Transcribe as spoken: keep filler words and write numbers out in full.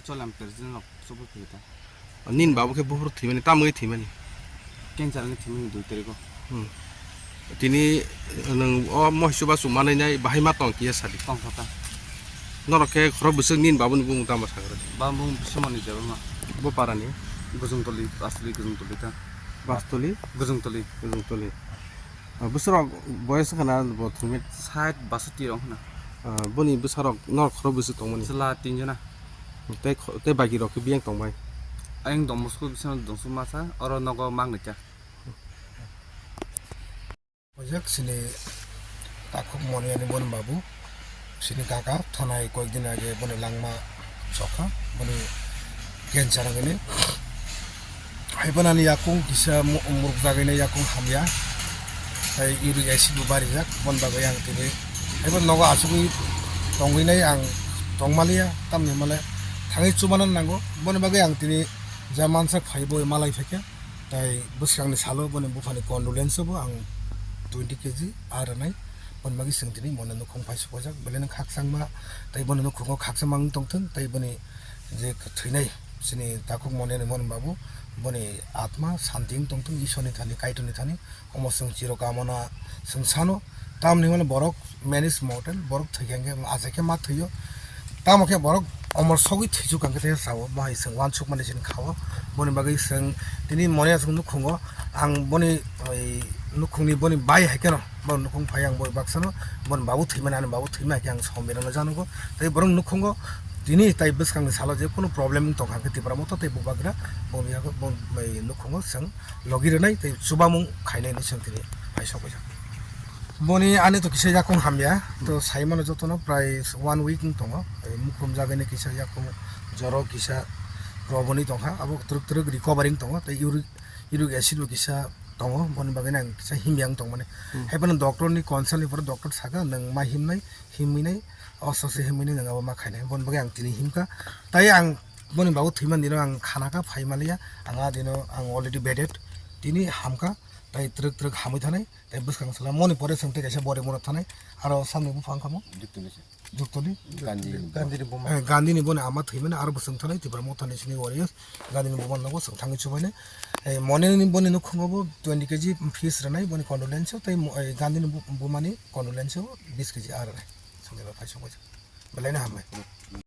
Chole ang president rok sobo philita. Nini babu khe buphuru thwimani, tamwi thwimani? Cancer ni thwimani dui tarikh o. Hmm. Tini nwng o mohisu basu manai nai bahai ma tong kiya sadi. Tong thata. Norok khe khorok bwswk nini babuni bumung tamo sagra? Ba bumung Biswamani Debbarma. Bo parani? Gujungtoli, Bastoli Gujungtoli ta. Bastoli? Gujungtoli. Gujungtoli. Ah, bwsarok boyos wngkha na bo thwngwi? Sait basati rok hwna. Ah, boni bwsarok norok khorok bwswk tongmani? Chwla tin jona. Tei kho-, tei bagi rok khe biyang tongbai? Ayang Don Bosco bising Donsuk masa, oro nogo mang nai kha. Ojak sini takhuk moni ani bon babu. Sini kaka thanai koyekdin age boni langma chokha, boni cancer hwnwi. Haiphano ani yakung kisa mu-, murukjagwi nai, yakung hamya. Tei uric acid bo barijak, boni bagwi ang tini haiphano nogo achugwi tongwi nai, ang tongmaliya, tamni hwnmale thangwi chubana nango. Boni bagwi ang tini ja mansak phai bo malai phaikha. Tai bwskangni salo boni buphani condolence bo ang twenty K G ar rwnai, boni bagwi chwng tini mone nukhung phai sokojak, belai no khakchangma, tai boni nukhungo khakchangma wng tongthwng, tai boni je thwinai chini takhuk mone ni mon babu, boni atma santi wng tongthwng, Ishwar ni thani, Kaitor ni thani, omo chwng chiro kamona chwng sano, tamni hwnmale borok man is mortal, borok thwikha hwnkhe achai khe ma thwio. Tamo khe borok omor sogwi thwichuk ang khe sao, bo hai chwng uansukmani chini khao. Boni bagwi chwng tini mone chwng nukhungo, ang boni oi nukhungni boni bai hai kheno, bo nukhung phai ang boi baksano, boni babu thwimani, ani babu thwima hai khe ang sombirano janugo. Tei borok nukhungo tini tai bwskangni salo je kunu problem wng tongkha khe Tipra Motha tei Bubagra boni yago bo bai nukhungo chwng logi rwnai tei chubamung khainai hinwi chwng tini phai sokbaijak. Boni ani to kisa yakung hamya, to saimano jotono prai one week wng tongo. Mukhrum jagani kisa yakung joro kisa roboni tongkha, abo twrwk twrwk recovery wng tongo, tei uric, uric acid bo kisa tongo, boni bagwi ang kisa himya wng tongmani. Hmm. Haiphano doctor ni consult ni pore doctor saka nwng ma himnai, himwi nai, osto se himwi nai nwng abo ma khainai, boni bagwi ang tini himkha. Tai ang boni babu thwimani dino ang khana kha phai maliya, ang a dino ang already bedded, tini hamkha, tai twrwk twrwk hamwi thanai. Tei bwskang sala moni pore chwng tei kaisa body mora thanai, aro samni buphang kamo? Juktoli se. Juktoli? Gandhi ni buma. Eh, Gandhi ni boni ama thwimani aro bo chwng thanai Tipra Motha ni sini warriors. Gandhi ni buma nogo chwng thangwi chubainai. Eh, moni ni boni nukhungo bo twenty K G fees rwnai boni condolence o tei mo-, eh, Gandhi ni bu-, buma ni condolence o bis K G ar rwnai. Chwng eba phai sokbaijak. Belai no hambai.